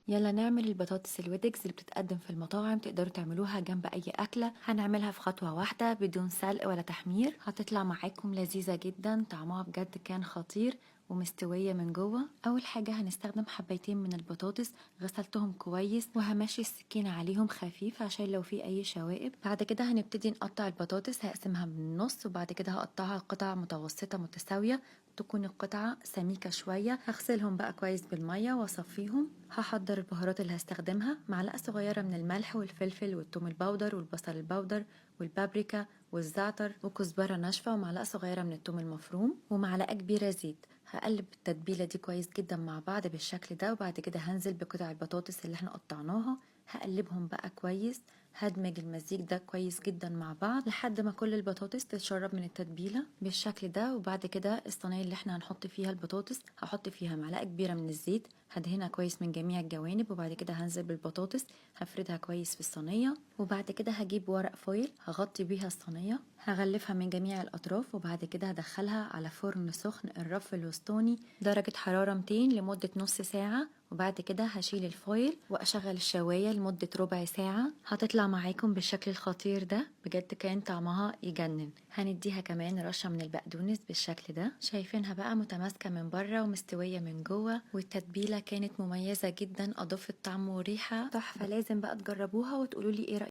يلا نعمل البطاطس الويدجز اللي بتتقدم في المطاعم. تقدروا تعملوها جنب اي اكله. هنعملها في خطوة واحدة بدون سلق ولا تحمير، هتطلع معاكم لذيذة جدا، طعمها بجد كان خطير ومستوية من جوه. اول حاجة هنستخدم حبايتين من البطاطس، غسلتهم كويس وهمشي السكينة عليهم خفيف عشان لو في اي شوائب. بعد كده هنبتدي نقطع البطاطس، هقسمها من النص وبعد كده هقطعها قطع متوسطة متساوية، تكون القطعة سميكة شوية. هغسلهم بقى كويس بالمية واصفيهم. هحضر البهارات اللي هستخدمها: معلقة صغيرة من الملح والفلفل والثوم ال powder والبصل ال powder والبابريكا والزعتر وكزبرة ناشفة، ومعلقة صغيرة من الثوم المفروم، ومعلقة كبيرة زيت. هقلب التتبيلة دي كويس جدا مع بعض بالشكل ده، وبعد كده هنزل بقطع البطاطس اللي احنا قطعناها، هقلبهم بقى كويس، هدمج المزيج ده كويس جدا مع بعض لحد ما كل البطاطس تتشرب من التتبيلة بالشكل ده. وبعد كده الصينية اللي احنا هنحط فيها البطاطس هحط فيها معلقة كبيرة من الزيت، هدهنها كويس من جميع الجوانب، وبعد كده هنزل بالبطاطس هفردها كويس في الصينية. وبعد كده هجيب ورق foil هغطي بيها الصينية، هغلفها من جميع الأطراف، وبعد كده هدخلها على فرن سخن الرف الوسطاني درجة حرارة 200 لمدة نص ساعة. وبعد كده هشيل ال foil واشغل الشواية لمدة ربع ساعة. هتطلع معاكم بالشكل الخطير ده، بجد كان طعمها يجنن. هنديها كمان رشة من البقدونس بالشكل ده، شايفينها بقى متماسكة من بره ومستوية من جوه، والتتبيلة كانت مميزة جدا، اضافت طعم وريحة تحفة. لازم بقى تجربوها وتقولوا لي ايه رأيكم.